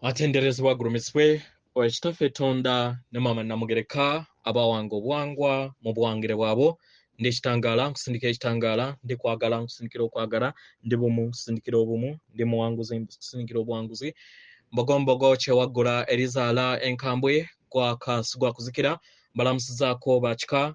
Atenderezebwa agulumizibwe oyo Kitaffe Tonda ne Maama Namugereka abawanga obuwangwa mu buwangire bwabo. Ndi ekitangaala nkusindikira ekitangaala, ndi kwagala nkusindikira okwagala, ndi bumu nkusindikira obumu, ndi muwanguzi nkusindikira obuwanguzi. Mbogombogo kyewaggula erizaala enkambwe gwaka sigwa kuzikira. Mbalamusizaako bakika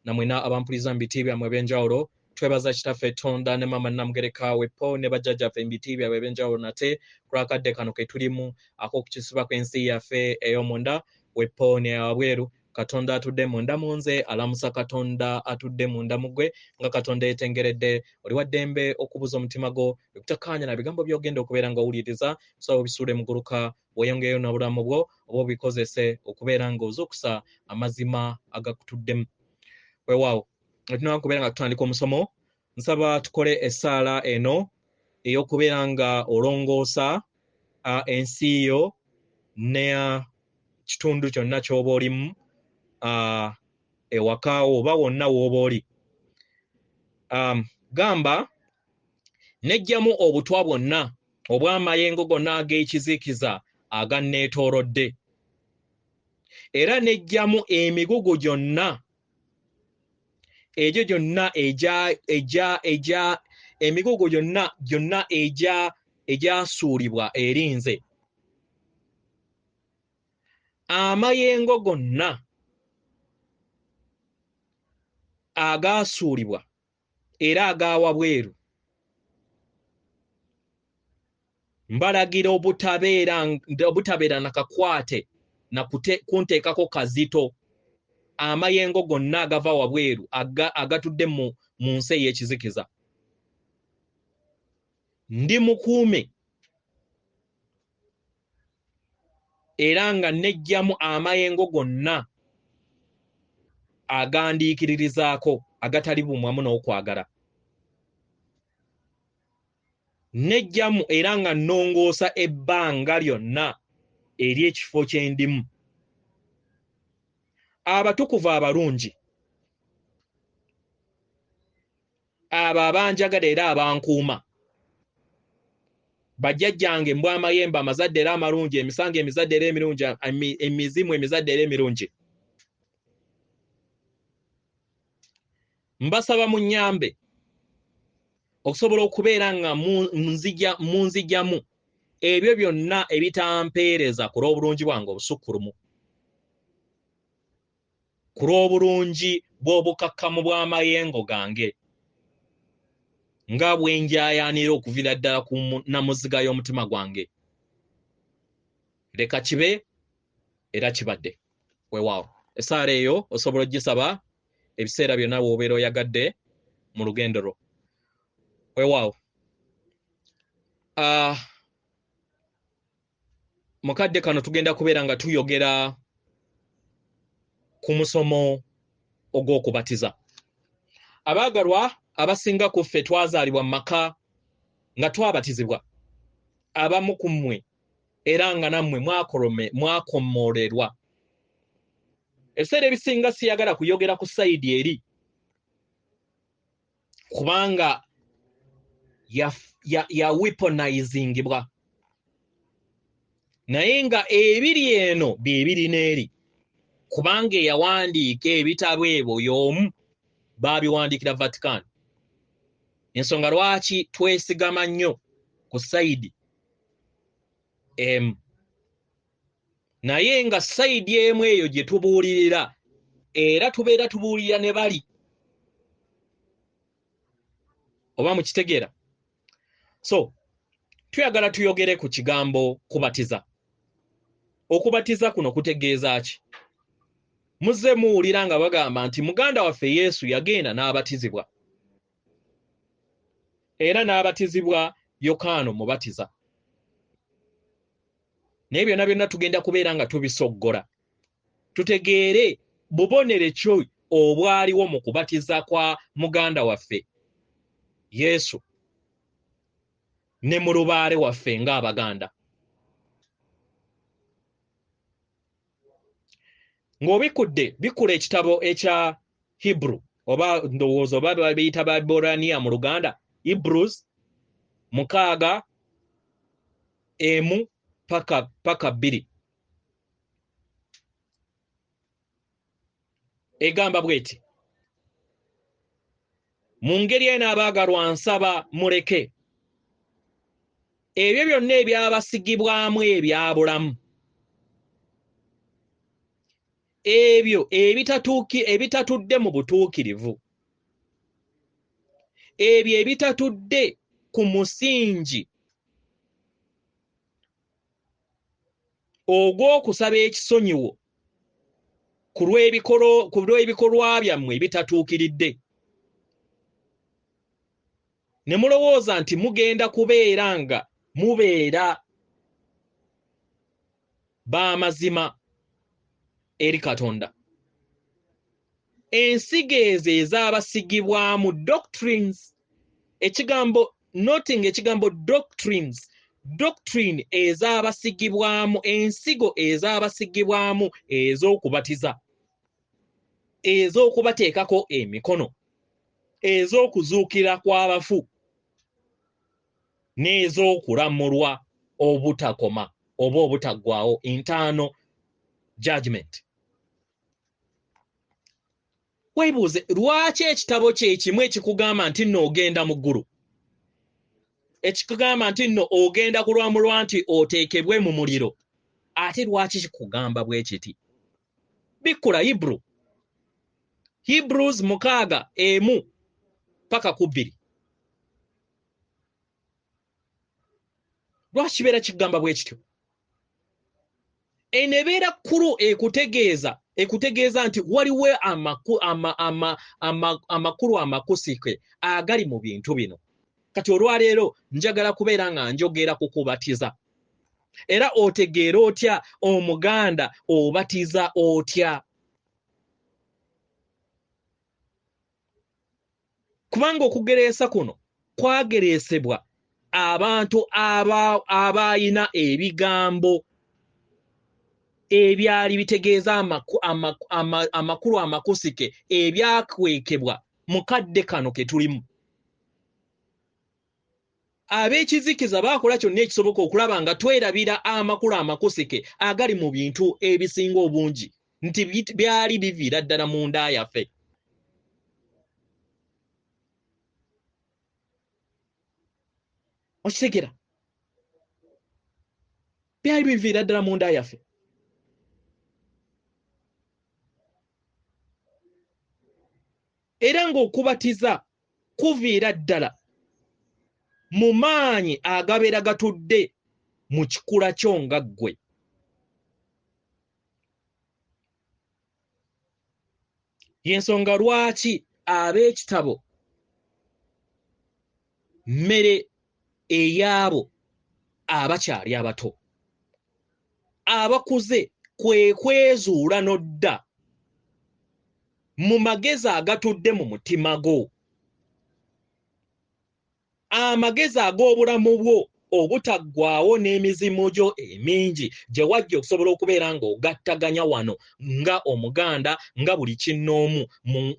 namwena abampuliza mu biti byammwe ebyenjawulo. Twebaza Kitaffe Tonda ne Maama Namugereka wepo ne bajjajjaffe mu biti byabwe ebyenjawulo nate kulwakadde kano ke tulimu ak'okukisibwa kw'ensi yaffe ey'omunda wepo ne wabweru. Katonda atudde munda mu nze alamusa Katonda atudde munda mu ggwe nga Katonda yeetengeredde. Oli wa ddembe okubuza omutima gwo ekutakkaanya na bigambo by'ogenda okubeera ng'owuliriza, osobola obisuule muguluka weeyongereyo n'obulamu bwo oba obikozese okubeera ng'ozuukusa amazima agakutuddemu. Weewaawo tulina kubeera nga tutandika omusomo, nsaba tukole essaala eno ey'okubeera nga olongoosa ensi yo ne kitundu kyonna ky'oba olimu, ewaka oba wonna w'oba oli. Gamba neggyamu obutwa bwonna obw'amayengo gonna ag'ekizikiza aganneetoolodde, era neggyamu emigugu gyonna egyo gyonna egya emigugu gyonna gyonna egyasuulibwa eri nze, amayengo gonna agaasuulibwa era agawabweru mbalagira obutabeera na kakwate na kunteekako kazito amayengo gonna agava wabweru agatudde mu nsi ey'ekizikiza. Ndi mukuume era nga neggyamu amayengo gonna agandiikiririzaako agatali bumwamu n'okwagala. Neggyamu era nga nnongoosa ebbanga lyonna ery'ekifo kye ndimu. Abatukuvu abalungi abo abanjagala era abankuuma, bajjajjange mbw'amayembe amazadde era amalungi, emisango emizadde era emirungi, emizimu emizadde era emirungi, mbasaba munnyambe okusobola okubeera nga munzigyamu ebyo byonna ebitampeereza ku lw'obulungi bwange obusukkulumu, ku lw'obulungi bw'obukakkamu bw'amayengo gange nga bwe njayaanira okuviira ddala ku namuziga y'omutima gwange. Leka kibe era kibadde. Weewaawo essaala eyo osobola ogisaba ebiseera byonna w'obeera oyagadde mu lugendo lwo. Weewaawo mukadde kano tugenda kubeera nga tuyogera ku musomo ogw'okubatiza. Abaagalwa abasinga ku ffe twazaalibwa mu maka nga twabatizibwa, abamu ku mmwe era nga nammwe mwakomolerwa. Ebiseera ebisinga siyagala kuyogera ku sayidi eri kubanga ya weaponizingibwa, naye nga ebiri eno bye biri n'eri, kubanga eyawandiika ebitabo ebyo y'omu baabiwandiikira Vatican. Ensonga lwaki twesigama nnyo ku sayidi emu, naye nga sayidi emu eyo gye tubuulirira era tubeera tubuulirira ne bali, oba mukitegeera. So tuyagala tuyogere ku kigambo kubatiza. Okubatiza kuno kutegeeza ki? Muzze muwulira nga bagamba nti muganda waffe Yesu yagenda n'abatizibwa, era n'abatizibwa Yokaana Omubatiza. Naye byonna byonna tugenda kubeera nga tubisoggola, tutegeere bubonero ki obwaliwo mu kubatiza kwa muganda waffe Yesu ne mu lubaale waffe ng'Abaganda. Ng'obikudde bikula ekitabo ekya Hebrew oba ndowooza oba babiyita Baebraniya mu Luganda, Hebrews 6:1 paka 2. Egamba bw'eti: mu ngeri eno abaagalwa nsaba muleke ebyo byonna ebyabasigibwamu ebyabulamu, ebyo ebitatudde mu butuukirivu, ebyo ebitatudde ku musingi ogw'okusaba ekisonyiwo ku lw'ebikolwa byammwe ebitatuukiridde, ne mulowooza nti mugenda kubeera nga mubeera b'amazima eri Katonda. Ensigo ezo ezaabasigibwamu doctrines, ekigambo noting ekigambo doctrines, doctrine ezaabasigibwamu, ensigo ezaabasigibwamu ez'okubatiza, ez'okubateekako emikono, ez'okuzuukira kw'abafu, n'ez'okulamulwa obutakoma oba obutaggwaawo, internal judgment. Weebuuze lwaki ekitabo kye kimu ekikugamba nti nno ogenda mu ggulu, ekikugamba nti nno ogenda kulwamulwa nti oteekebwe mu muliro, ate lwaki kikugamba bwe kiti? Bikkula Hebrews 6 1 paka 2. Lwaki kibeera kigamba bwe kityo? Eno ebeera kkulu ekutegeeza nti waliwo amakulu amakusike agali mu bintu bino. Kati olwaleero njagala kubeera nga njogera ku kubatiza. Era otegeera otya Omuganda obatiza otya? Kubanga okugereesa kuno kwagereesebwa abantu abayina ebigambo ebyali bitegeeza amakulu amakusike ebyakwekebwa mu kadde kano ke tulimu. Ab'ekizikiza baakola kyonna ekisoboka okulaba nga twerabira amakulu amakusike agali mu bintu ebisinga obungi nti byali biviira ddala munda yaffe. Okitegera? Byali biviira ddala munda yaffe. Era ng'okubatiza kuviira ddala mu maanyi agabeera gatudde mu kikula kyo nga ggwe. Y'ensonga lwaki ab'ekitabo mmere ey'abo abakyali abato, abakuze kwe kwezuula n'odda mu magezi agatudde mu mutima gwo, amagezi ag'obulamu bwo obutaggwaawo n'emizimu gyo emingi gye wajja okusobola okubeera ng'ogattaganya wano nga Omuganda, nga buli kinnoomu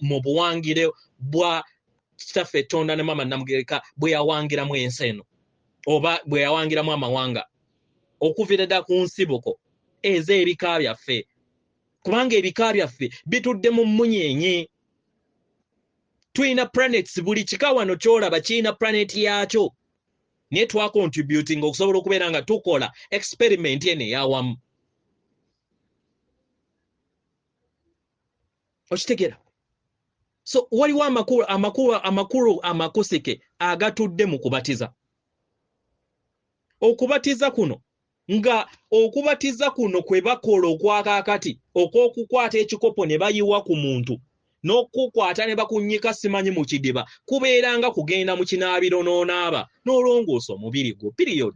mu buwangire bwa Kitaffe Tonda ne Maama Namugereka bwe yawangiramu ensi eno oba bwe yawangiramu amawanga okuviira ddala ku nsibuko ez'ebika byaffe, kubanga ebika byaffe bitudde mu mmunyeenye. Tulina planets, buli kika wano ky'olaba kirina planet yaakyo, naye twacontributing okusobola okubeera nga tukola experiment eno ey'awamu. Okitegeera? So waliwo amakulu amakusike agatudde mu kubatiza. Okubatiza kuno nga okubatiza kuno kwe bakola okwakaakati okw'okukwata ekikopo ne bayiwa ku muntu n'okukwata ne bakunnyika simanyi mu kidiba, kubeera nga kugenda mu kinaabiro n'onaaba n'olongoosa omubiri gwo, period.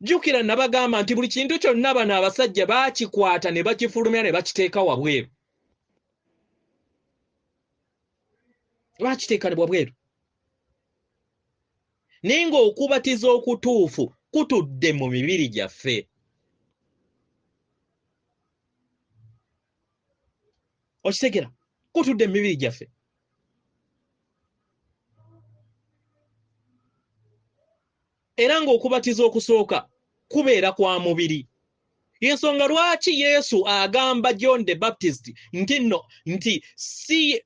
Jjukira nabagamba nti buli kintu kyonna bano abasajja baakikwata ne bakifulumya ne bakiteeka wabweru. Bakiteeka wabweru. Naye ng'okubatiza okutuufu kutudde mu mibiri gyaffe. Okitegera? Kutudde mu mibiri gyaffe. Era ng'okubatiza okusooka kubeera kwa mubiri. Ensonga lwaki Yesu agamba John the Baptist nti nno nti si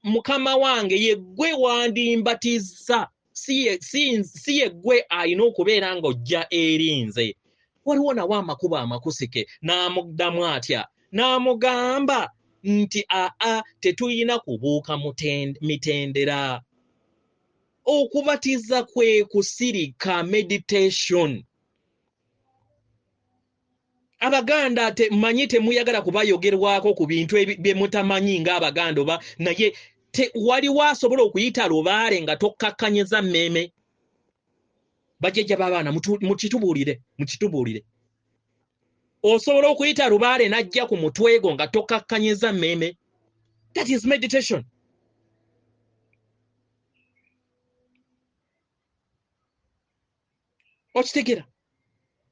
mukama wange ye ggwe wandimbatizza, si ye ggwe alina okubeera ng'ojja eri nze. Waliwo nawo amakubo amakusike. N'amuddamu atya? N'amugamba nti aa, tetulina kubuuka mitendera. Okubatiza kwe kusirika, meditation. Abaganda manyi temuyagala kubayogerwako ku bintu bye mutamanyi ng'Abaganda oba, naye waliwo asobola okuyita lubaale nga tokkakkanyiza mmeeme. Bajjajja b'abaana mukitubuulire, mukitubuulire. Osobola okuyita lubaale n'ajja ku mutwe gwo nga tokkakkanyiza mmeeme. That is meditation. Okitegera?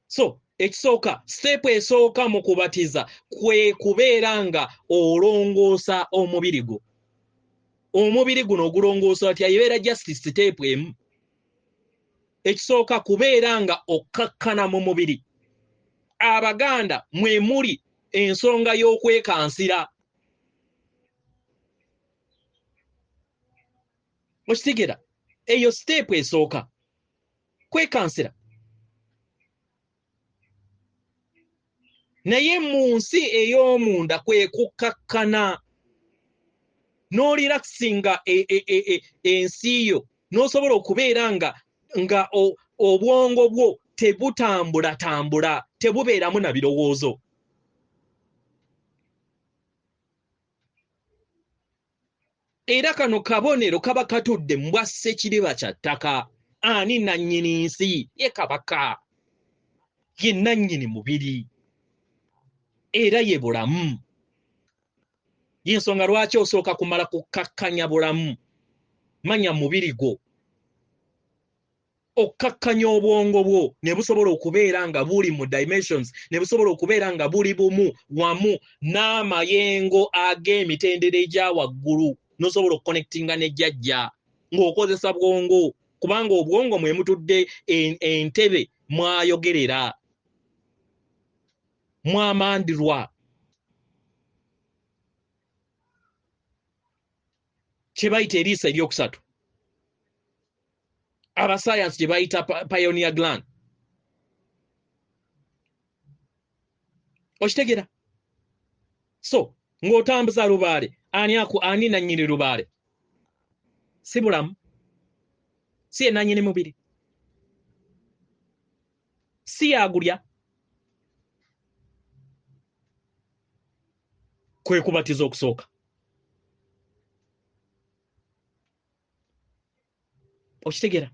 So ekisooka, step esooka mu kubatiza kwe kubeera nga olongoosa omubiri gwo. Omubiri guno ogulongoosa otya? Ebeera just step emu. Ekisooka kubeera nga okkakkana mu mubiri. Abaganda mwe muli ensonga y'okwekansira. Okitegera? Eyo step esooka, kwekansira. Naye mu nsi ey'omunda kwe kukkakkana, n'olirakisinga ensi yo, n'osobola okubeera nga obwongo bwo tebutambulatambula, tebubeeramu na birowoozo. Era kano kabonero kaba katudde mu bwa ssekiriba kya ttaka. Ani nannyini nsi? Ye kabaka, ye nannyini mubiri, era ye bulamu. Y'ensonga lwaki osooka kumala kukkakkanya bulamu, manya mubiri gwo, okkakkanya obwongo bwo ne busobola okubeera nga buli mu dimensions, ne busobola okubeera nga buli bumu wamu n'amayengo ag'emitendera egya waggulu, n'osobola okuconnectinga ne jjajja ng'okozesa bwongo, kubanga obwongo mwe mutudde entebe mwayogerera, mwamandirwa. Kye bayita eriiso eryokusatu, abasayansi gye bayita pioneer gland. Okitegera? So ng'otambuza lubaale, ani nannyini lubaale? Si bulamu, si ye nannyini mubiri, si yagulya. Kwe kubatiza okusooka. Okitegera?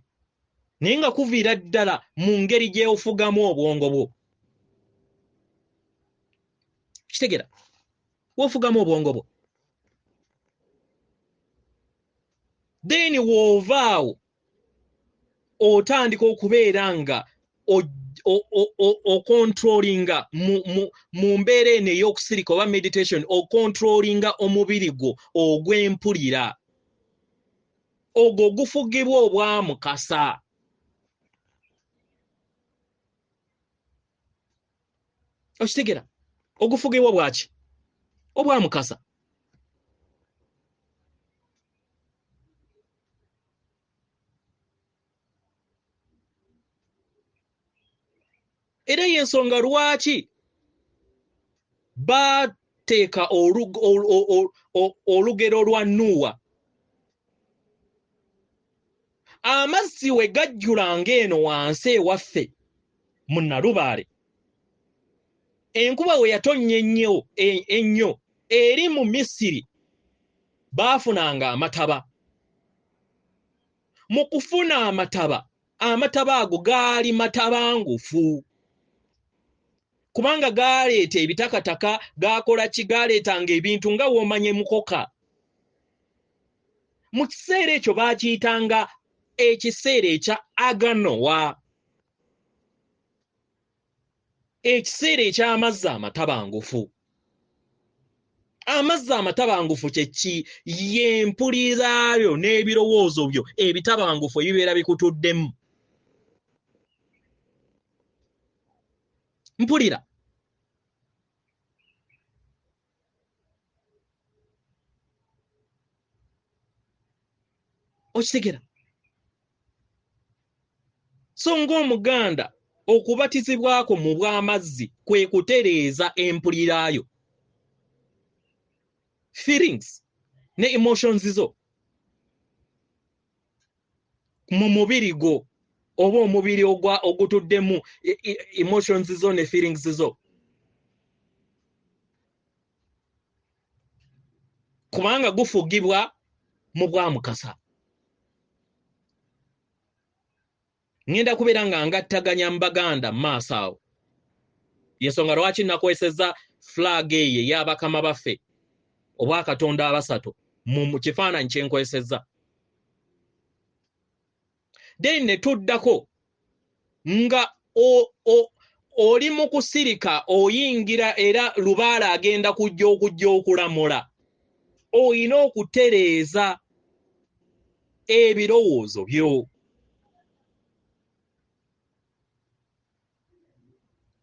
Naye nga kuviira ddala mu ngeri gy'ofugamu obwongo bwo. Okitegera? W'ofugamu obwongo bwo. Then w'ovaawo otandika okubeera nga okontrolinga mu mbeera eno ey'okusirika oba meditation, okontrolinga omubiri gwo ogw'empulira, ogwo ogufugibwa obwamukasa. Okitegera? Ogufugibwa bwaki? Obwamukasa. Era y'ensonga lwaki baateeka olugero lwa Nuuwa. Amazzi we gajjulanga eno wansi ewaffe mu Nalubaale, enkuba we yatonnya ennyo eri mu Misiri, baafunanga amataba. Mu kufuna amataba, amataba ago gaali matabangufu, kubanga gaaleeta ebitakataka, gaakola ki, gaaleetanga ebintu nga w'omanye mukoka. Mu kiseera ekyo baakiyitanga ekiseera ekya Aganowa, ekiseera eky'amazzi amatabangufu. Amazzi amatabangufu kye ki? Y'empulirayo n'ebirowoozo byo ebitabangufu ebibeera bikutuddemu. Mpulira. Okitegera? So ng'Omuganda okubatizibwako mu bw'amazzi kwe kutereeza empulirayo, feelings ne emotions zo mu mubiri gwo, oba omubiri ogutuddemu emotions zo ne feelings zo, kubanga gufugibwa mu bwamukasa. Ngenda kubeera nga ngattaganya mu Baganda mu maaso awo. Yensonga lwaki nakwesezza flag eyo ey'abakama baffe obwakatonda abasatu mu kifaananyi kye nkwesezza. Then ne tuddako nga oli mu kusirika, oyingira era lubaale agenda kujja okujja okulamula. Oyina okutereeza ebirowoozo byo.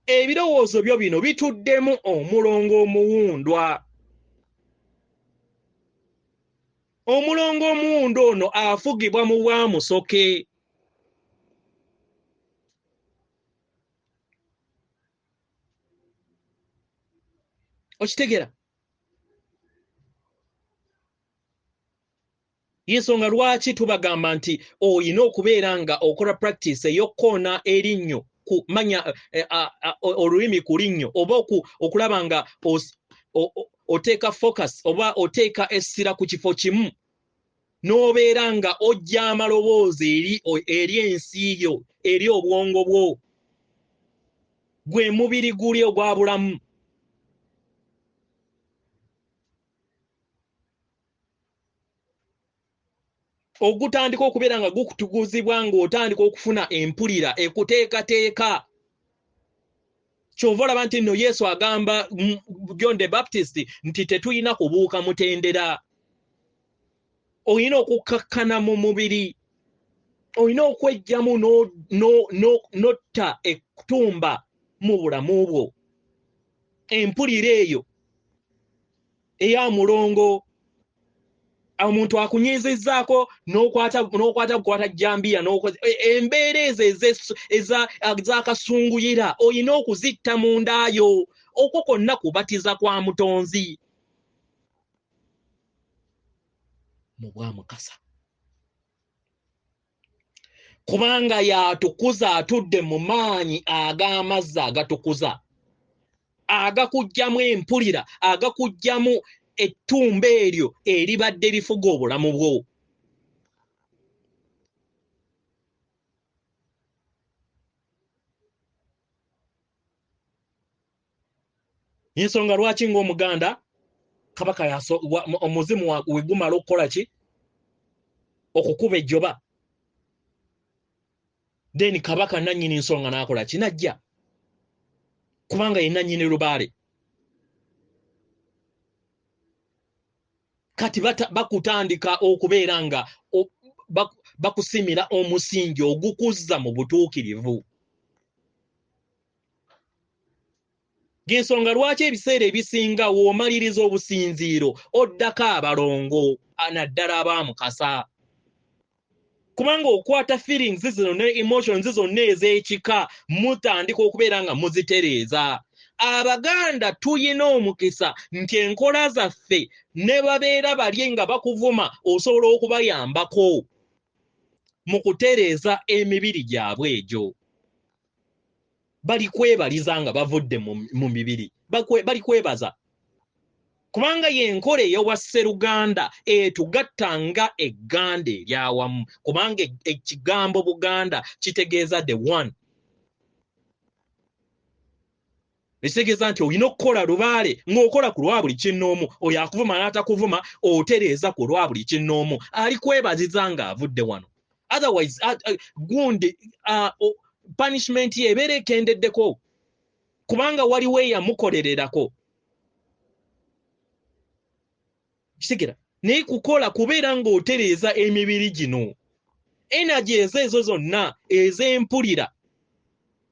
Ebirowoozo byo bino bituddemu omulongo omuwundwa. Omulongo omuwundwa ono afugibwa mu bwamusoke. Okitegera? Yensonga lwaki tubagamba nti oyina okubeera nga okola practice ey'okukoona erinnyo, kumanya olulimi ku linnyo, oba okulaba nga oteeka focus oba oteeka essira ku kifo kimu, n'obeera nga ojja amaloboozi eri ensi yo, eri obwongo bwo, gwe mubiri guli ogwa bulamu. Ogutandika okubeera nga gukutuguzibwa ng'otandika okufuna empulira ekuteekateeka. Kyova olaba nti nno Yesu agamba John the Baptist nti tetulina kubuuka mutendera. Olina okukkakkana mu mubiri, olina okweggyamu n'otta ettumba mu bulamu bwo. Empulira eyo eya mulongo, omuntu akunyiizizzaako n'okwata bukwata jambiya, embeera ezo ez'akasunguyira olina okuzitta mu ndaayo. Okwo kwonna kubatiza kwa mutonzi mu bwamukasa, kubanga y'atukuza atudde mu maanyi ag'amazzi agatukuza, agakuggyamu empulira, agakuggyamu ettumba eryo eribadde lifuga obulamu bwo. Ensonga lwaki ng'Omuganda kabaka omuzimu we gumala okukola ki? Okukuba ejjoba, then kabaka nannyini nsonga n'akola ki? Najja, kubanga ye nannyini lubaale. Kati bakutandika okubeera nga bakusimira omusingi ogukuzza mu butuukirivu. Gensonga lwaki ebiseera ebisinga w'omaliriza obusinziiro oddako abalongo, naddala abaamukasa, kubanga okwata feelings zino ne emotions zonna ez'ekika mutandika okubeera nga muzitereeza. Abaganda tuyina omukisa nti enkola zaffe ne babeera bali nga bakuvuma osobola okubayambako mu kutereeza emibiri gyabwe egyo. Bali kwebaliza nga bavudde mu mibiri, bali kwebaza, kubanga y'enkola ey'owa Sseruganda etugatta nga egganda eryawamu, kubanga ekigambo Buganda kitegeeza the one. Ekitegeeza nti olina okukola lubaale ng'okola ku lwa buli kinnoomu. Oyo akuvuma n'atakuvuma otereeza ku lwa buli kinnoomu, ali kwebaziza ng'avudde wano. Otherwise gundi punishment ye ebeera ekendeddeko, kubanga waliwo eyamukolererako. Kitegera? Naye kukola kubeera ng'otereeza emibiri gino, energy ezo zonna ez'empulira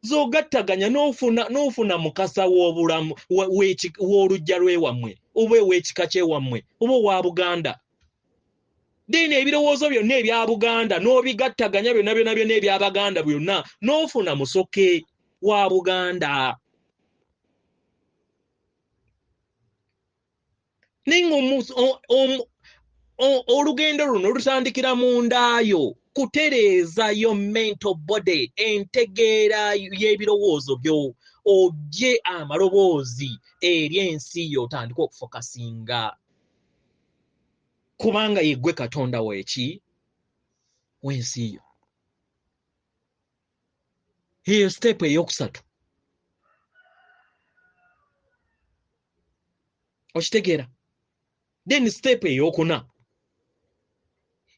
Z'ogattaganya n'ofuna mukasa w'obulamu w'oluggya lw'ewammwe oba ow'ekika ky'ewammwe oba owa Buganda. Then ebirowoozo byonna ebya Buganda n'obigattaganya byonna byonna byonna eby'Abaganda byonna n'ofuna musoke wa Buganda. Naye olugendo luno lutandikira mu ndaayo kutereeza yo mental body, entegeera y'ebirowoozo byo, ojje amaloboozi eri ensi yo otandike okufokasinga. Kubanga ye ggwe Katonda w'eki? W'ensi yo. Eyo step eyokusatu. Okitegeera? Then step eyokuna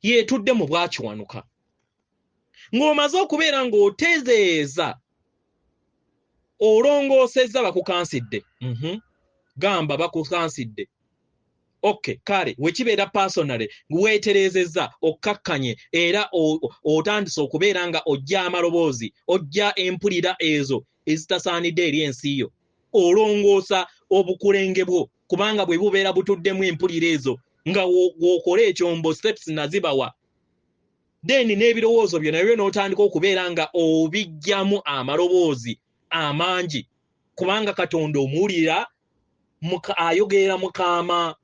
yeetudde mu bwakiwanuka. Ng'omaze okubeera ng'otezeeza, olongoosezza bakukansidde. Gamba bakukansidde. Okay, kale wekibeera personally weetereezezza, okkakkanye era otandise okubeera nga ojja amaloboozi, ojja empulira ezo ezitasaanidde eri ensi yo. Olongoosa obukulenge bwo kubanga bwe bubeera butuddemu empulira ezo nga w'okola ekyombo steps nazibawa. Then n'ebirowoozo byo nabyo n'otandika okubeera nga obiggyamu amaloboozi amangi kubanga Katonda omuwulira ayogera mukaama.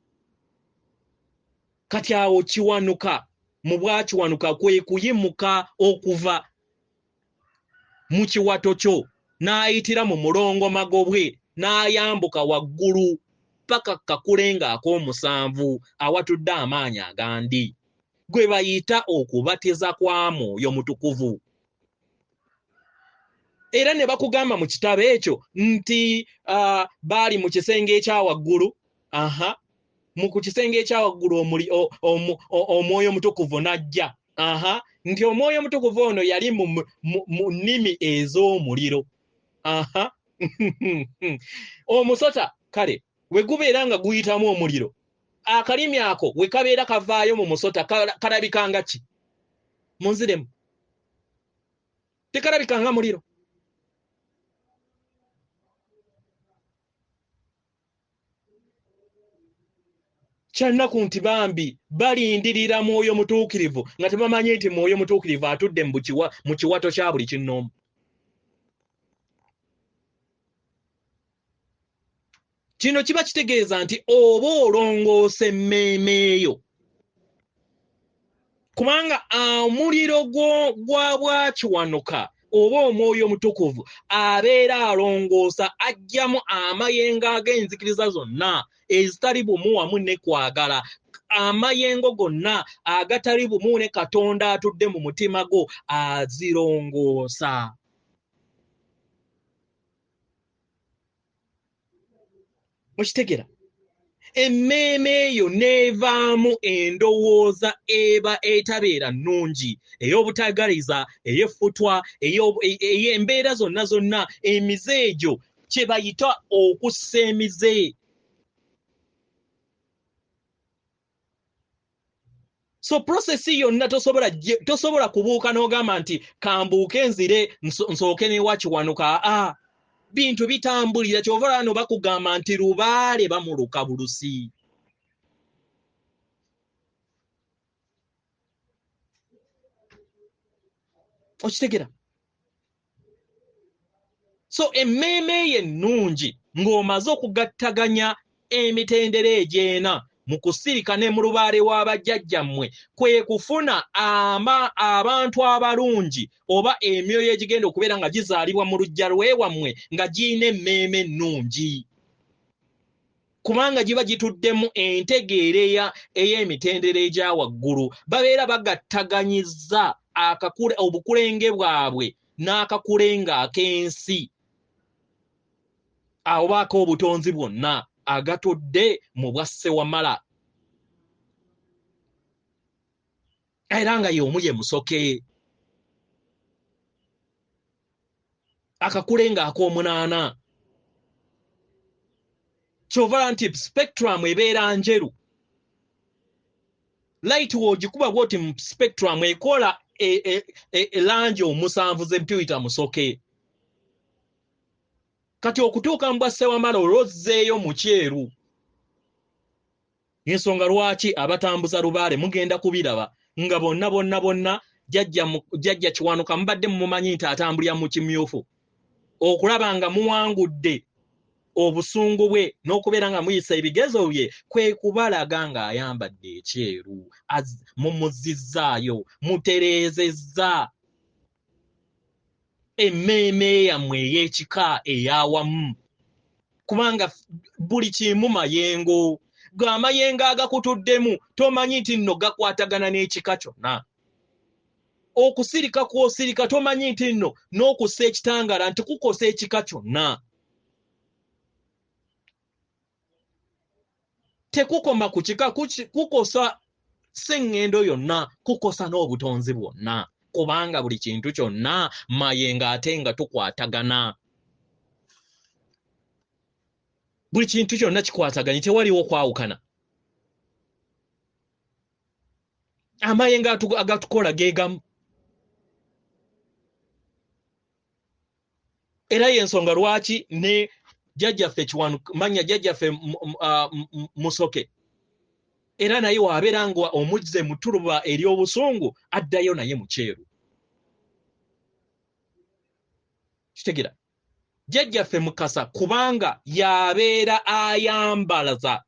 Kati awo kiwanuka mu bwakiwanuka kwe kuyimuka okuva mu kiwato kyo n'ayitira mu mulongo magobwe n'ayambuka waggulu paka kakulenga ak'omusanvu awatudde amaanyi agandi gwe bayita okubatiza kwa Mwoyo Mutukuvu. Era ne bakugamba mu kitabo ekyo nti baali mu kisenge ekya waggulu. Mu ku kisenge ekya waggulu Omwoyo Mutukuvu n'ajja. Nti Omwoyo Mutukuvu ono yali mu nnimi ez'omuliro. Omusota kale we gubeera nga guyitamu omuliro, akalimi ako we kabeera kavaayo mu musota kalabika nga ki? Munziremu. Tekalabika nga muliro. Kyannaku nti bambi balindirira Mwoyo Mutuukirivu nga tebamanyi nti Mwoyo Mutuukirivu atudde mu kiwato kya buli kinnoomu. Kino kiba kitegeeza nti oba olongoosa emmeeme eyo, kubanga omuliro gwa bwakiwanuka oba Omwoyo Omutukuvu abeera alongoosa, aggyamu amayengo ag'enzikiriza zonna ezitali bumu wamu ne kwagala, amayengo gonna agatali bumu ne Katonda atudde mu mutima gwo azirongoosa. Mukitegera? Emmeeme eyo n'evaamu endowooza eba etabeera nnungi, ey'obutagaliza, ey'effutwa, ey'embeera zonna zonna, emize egyo kye bayita okussa emize. So process yonna tosobola kubuuka n'ogamba nti kambuuke nzire nsooke n'ewakiwanuka. Bintu bitambulira, kyova olaba bakugamba nti lubaale bamuluka bulusi. Okitegera? So emmeeme eyo ennungi ng'omaze okugattaganya emitendera egy'ena mu kusirika ne mu lubaale w'abajjajjammwe kwe kufuna abantu abalungi oba emyoyo egigenda okubeera nga gizaalibwa mu luggya lw'ewammwe nga girina emmeeme ennungi, kubanga giba gituddemu entegeera ey'emitendera egya waggulu. Babeera bagattaganyizza obukulenge bwabwe n'akakulenga ak'ensi oba ak'obutonzi bwonna agatudde mu bwa Ssewamala, era nga y'omu ye musoke. Akakulenga ak'omunaana. Kyova nti spectrum ebeera njeru. Light w'ogikuba bw'oti mu spectrum ekola langi omusanvu ze tuyita musoke. Kati okutuuka mu bwa Ssewamala olwozzeeyo mu kyeru. Ensonga lwaki abatambuza lubaale mugenda kubiraba nga bonna bonna bonna jjajja Kiwanuka mubadde mumumanyi nti atambulira mu kimyufu. Okulaba nga muwangudde obusungu bwe n'okubeera nga muyisa ebigezo bye kwe kubalaga ng'ayambadde ekyeru, mumuzizzaayo, mutereezezza emmeeme yammwe ey'ekika ey'awamu. Kubanga buli kimu mayengo, g'amayengo agakutuddemu tomanyi nti nno gakwatagana n'ekika kyonna. Okusirika kw'osirika tomanyi nti nno n'okussa ekitangaala nti kukosa ekika kyonna. Tekukoma ku kika, kukosa sseŋŋendo yonna, kukosa n'obutonzi bwonna. Kubanga buli kintu kyonna mayengo ate nga tukwatagana. Buli kintu kyonna kikwataganye, tewaliwo kwawukana. Amayengo agatukola geegamu. Era y'ensonga lwaki ne jjajjaffe Kiwanuka, manya jjajjaffe Musoke, era naye w'abeera nga omuzze mu ttuluba ery'obusungu addayo naye mu kyeru. Kitegeera? Jjajjaffe Mukasa kubanga y'abeera ayambalaza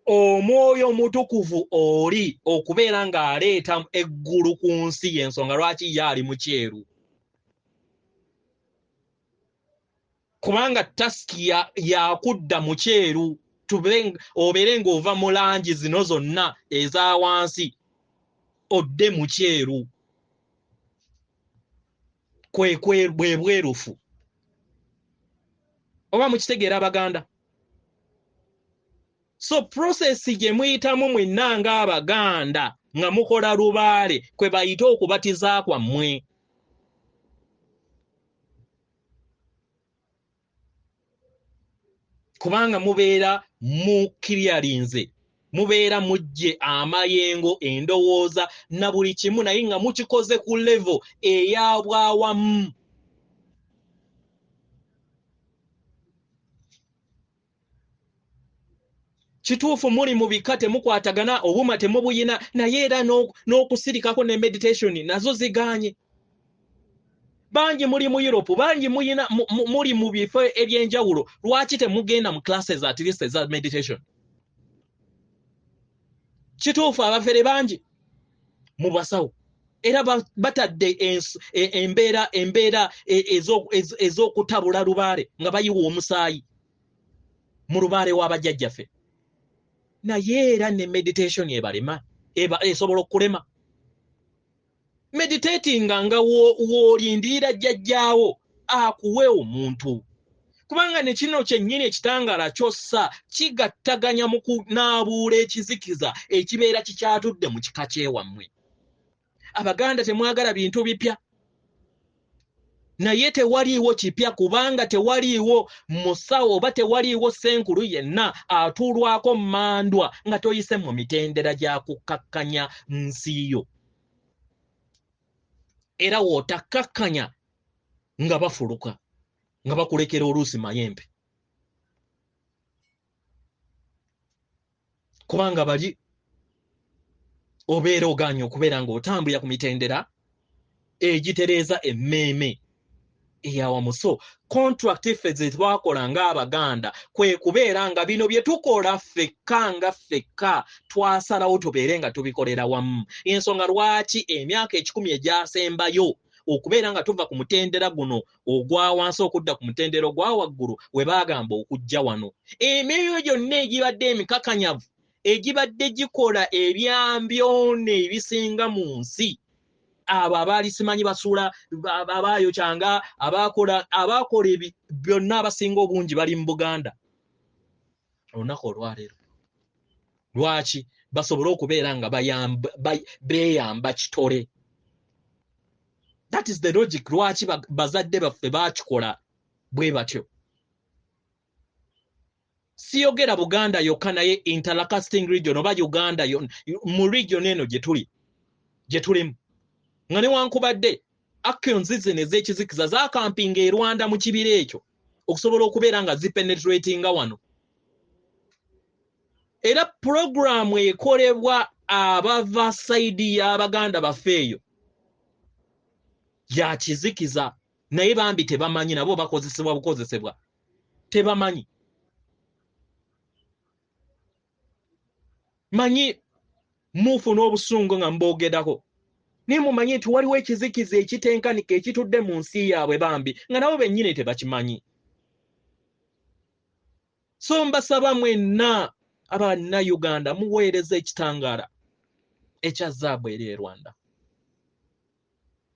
omwoyo omutukuvu oli okubeera ng'aleeta eggulu ku nsi, y'ensonga lwaki ye ali mu kyeru. Kubanga tasiki yakudda mu kyeru, obeere ng'ova mu langi zino zonna eza wansi odde mu kyeru. Bwe bwerufu. Oba mukitegeera Abaganda? So process gye muyitamu mwenna ng'Abaganda nga mukola lubaale kwe bayita okubatiza kwammwe. Kubanga mubeera mukiryalinze, mubeera mujje amayengo, endowooza na buli kimu, naye nga mukikoze ku level ey'abwawamu. Kituufu muli mu bika temukwatagana, obuma temubuyina, naye era n'okusirikako ne meditation nazo zigaanye. Bangi muli mu Europe, bangi muli mu bifo eby'enjawulo, lwaki temugenda mu classes at least eza meditation? Kituufu abafere bangi mu basawo era batadde embeera ez'okutabula lubaale nga bayiwa omusaayi mu lubaale w'abajjajjaffe. Naye era ne meditation ebalema, esobola okulema. Meditatinga nga w'olindirira jjajjaawo akuwe omuntu. Kubanga ne kino kyennyini ekitangaala ky'ossa kigattaganya mu kunaabuula ekizikiza ekibeera kikyatudde mu kika ky'ewammwe. Abaganda temwagala bintu bipya. Naye tewaliiwo kipya kubanga tewaliiwo musawo oba tewaliiwo ssenkulu yenna atuulwako mmandwa nga toyise mu mitendera gya kukkakkanya nsi yo. Era w'otakkakkanya nga bafuluka, nga bakulekera oluusi mayembe. Kubanga bali obeera ogaanye okubeera ng'otambulira ku mitendera egitereeza emmeeme eyawamu. So contract ffe ze twakola ng'Abaganda kwe kubeera nga bino bye tukola ffekka nga ffekka twasalawo tubeere nga tubikolera wamu. Ensonga lwaki emyaka 100 egyasembayo okubeera nga tuva ku mutendera guno ogwa wansi okudda ku mutendera ogwa waggulu we baagamba okujja wano. Emyoyo gyonna egibadde emikakanyavu egibadde gikola ebyambyone ebisinga mu nsi, abo abaali simanyi basuula, abaayokyanga, abakola byonna abasinga obungi bali mu Buganda olunaku olwaleero. Lwaki? Basobole okubeera nga beeyamba kitole. That is the logic lwaki bazadde baffe baakikola bwe batyo. Siyogera Buganda yokka naye interlacasting region oba Uganda mu region eno gye tulimu. Nga newankubadde Actions zino ez'ekizikiza zakampinga e Rwanda mu kibira ekyo okusobola okubeera nga zipenetratinga wano. Era puroguramu ekolebwa abava sayidi y'abaganda baffe eyo ya kizikiza, naye bambi tebamanyi, nabo bakozesebwa bukozesebwa, tebamanyi. Manyi mufuna obusungu nga mboogerako, naye mumanye nti waliwo ekizikiza ekitenkanika ekitudde mu nsi yaabwe bambi nga nabo bennyini tebakimanyi. So mbasaba mwenna Abannayuganda muweereze ekitangaala ekya zaabu eri e Rwanda,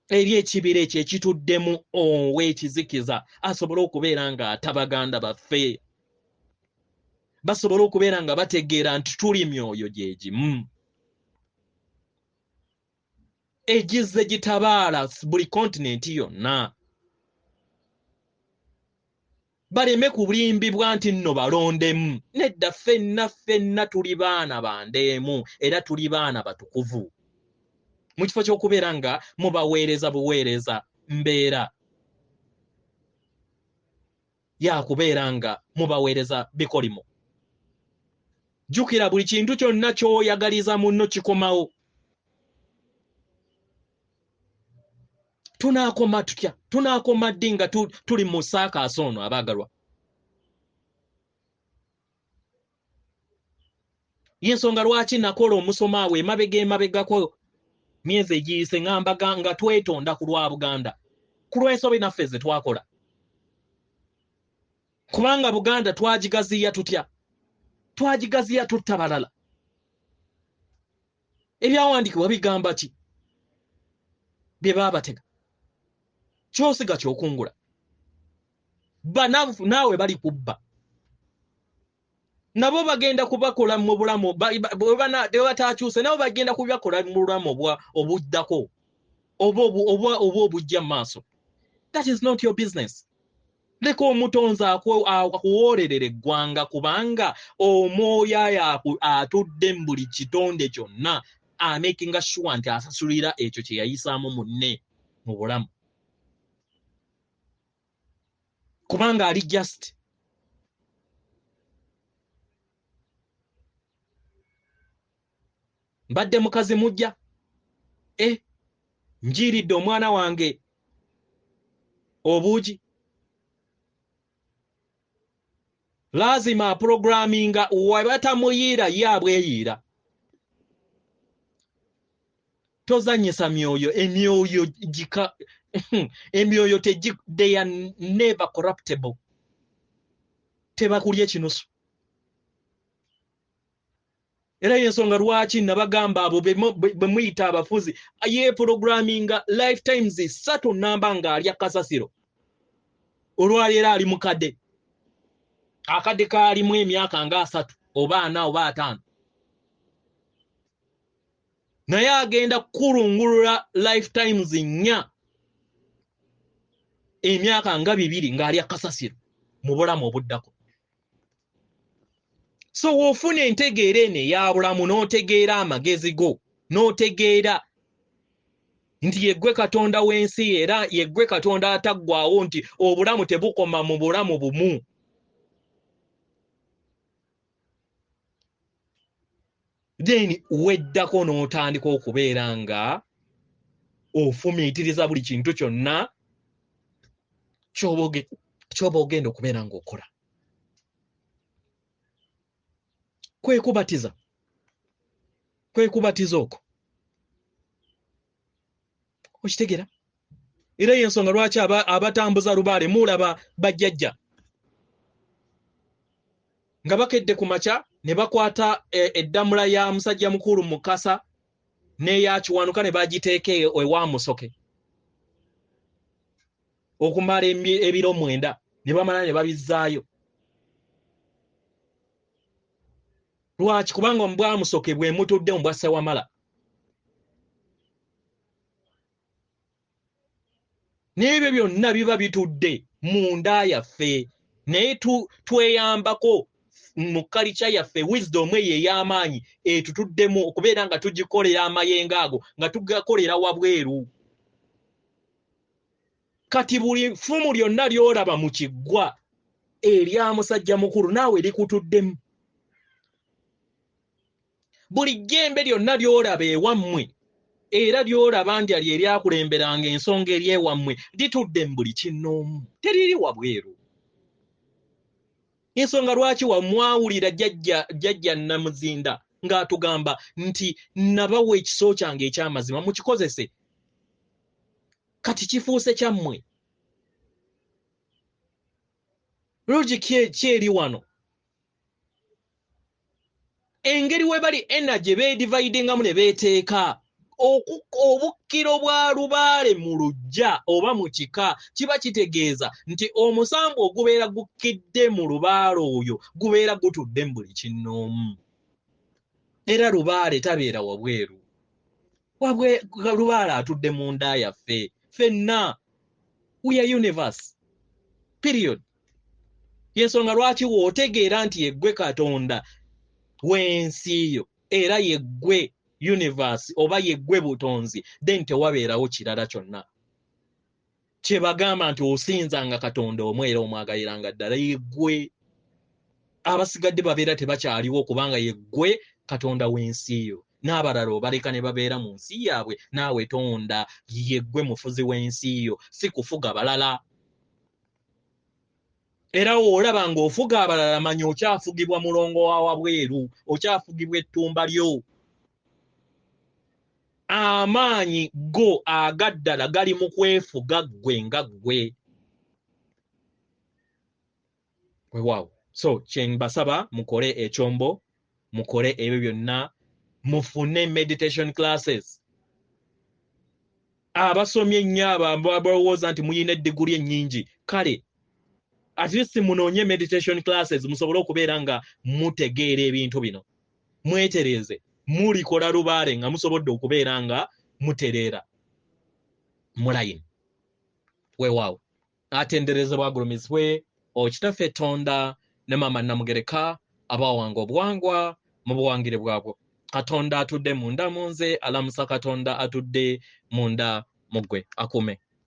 eri ekibira ekyo ekituddemu ow'ekizikiza asobole okubeera nga atabaganda baffe, basobole okubeera nga bategeera nti tuli myoyo gye gimu egizze gitabaala buli kontinenti yonna. Baleme kulimbibwa nti nno balondemu. Nedda, ffenna ffenna tuli baana ba ndeemu era tuli baana batukuvu. Mu kifo ky'okubeera nga mubaweereza buweereza mbeera yakubeera nga mubaweereza bikolimo. Jjukira buli kintu kyonna ky'oyagaliza munno kikomawo. Tunaakoma tutya? Tunaakoma ddi nga tuli mu saakaasi ono abaagalwa? Y'ensonga lwaki nakola omusomo awo emabega emabegako myezi egiyise ngamba nga twetonda ku lwa Buganda ku lw'ensobi naffe ze twakola. Kubanga Buganda twagigaziya tutya? Twagigaziya tutta balala. Ebyawandiikibwa bigamba ki? Bye baabatega. Ky'osiga ky'okungula. Naawe bali kubba. Nabo bagenda kubakola mu bulamu bwe bataakyuse, nabo bagenda kubakola mu bulamu obuddako oba obujja mu maaso. That is not your business. Leka omutonzi akuwoolerera eggwanga, kubanga omwoyo atudde mu buli kitonde kyonna amakinga sure nti asasulira ekyo kye yayisaamu munne mu bulamu, kubanga ali just. Mbadde mukazi mujja, njiiridde omwana wange obuugi. Lazima programminga wabatamuyiira ye abweyiira. Tozannyisa myoyo, emyoyo gika emyoyo they are never corruptible. Tebakulya ekinusu. Era y'ensonga lwaki nabagamba abo be muyita abafuzi ye programminga lifetimes 3 namba ng'alya kasasiro. Olwaleero ali mukadde, akadde kaalimu emyaka nga 3 oba 4 oba 5, naye agenda kukulungulula lifetimes 4 emyaka nga 2 ng'alya kasasiro mu bulamu obuddako. So w'ofuna entegeera eno eya bulamu, n'otegeera amagezi go, n'otegeera nti yeggwe Katonda w'ensi era yeggwe Katonda ataggwaawo, nti obulamu tebukoma mu bulamu bumu. Then weddako n'otandika okubeera nga ofumiitiriza buli kintu kyonna ky'oba ogenda okubeera ng'okola. Kwe kubatiza, kwe kubatiza okwo. Okitegeera? Era y'ensonga lwaki abatambuza lubaale mulaba bajjajja nga bakedde ku makya ne bakwata eddamula ya musajja mukulu Mukasa n'eya Kiwanuka ne bagiteeka ewa Musoke okumala ebiro 9, ne bamala ne babizzaayo. Lwaki? Kubanga omubwa Musoke bwe mutudde mu bwa Ssewamala. N'ebyo byonna biba bitudde munda yaffe, naye tweyambako mu kalica yaffe wisdom eyo ey'amaanyi etutuddemu okubeera nga tugikolera amayengo ago nga tugakolera wabweru. Kati buli ffumu lyonna ly'olaba mu kiggwa erya musajja mukulu naawe likutuddemu. Buli jjembe lyonna ly'olaba ewammwe era ly'olaba nti lye lyakulemberanga ensonga eri ewammwe litudde mu buli kinnoomu, teriri wabweru. Ensonga lwaki wamwawulira jjajja Namuzinda ng'atugamba nti nabawa ekiso kyange eky'amazima mukikozese, kati kifuuse kyammwe. Logic ki eri wano? Engeri we bali energy beedividingamu ne beeteeka obukkiro bwa lubaale mu luggya oba mu kika kiba kitegeeza nti omusambu ogubeera gukkidde mu lubaale oyo gubeera gutudde mu buli kinnoomu. Era lubaale tabeera wabweru, lubaale atudde munda yaffe ffenna. We are universe, period. Yensonga lwaki w'otegeera nti yeggwe Katonda w'ensi yo era yeggwe universe oba yeggwe butonzi, then tewabeerawo kirala kyonna kye bagamba nti osinzanga Katonda omu era omwagaliranga ddala yeggwe. Abasigadde babeera tebakyaliwo kubanga yeggwe Katonda w'ensi yo, n'abalala obaleka ne babeera mu nsi yaabwe. Naawe tonda, yeggwe mufuzi w'ensi yo, si kufuga balala. Era w'olaba ng'ofuga abalala manya okyafugibwa mulongo wa wabweru, okyafugibwa ettumba lyo. Amaanyi go agaddala gali mu kwefuga ggwe nga ggwe. Weewaawo. So kye mbasaba mukole ekyombo, mukole ebyo byonna, mufune meditation classes. Abasomye ennyo abo abalowooza nti muyina eddiguli ennyingi, kale at least munoonye meditation classes musobole okubeera nga mutegeera ebintu bino, mwetereeze, mulikola lubaale nga musobodde okubeera nga mutereera mu layini. Weewaawo. Atenderezebwa agulumizibwe Okitaffe Tonda ne Maama Namugereka abawanga obuwangwa mu buwangire bwabwo. Katonda atudde munda mu nze alamusa Katonda atudde munda mu ggwe akume.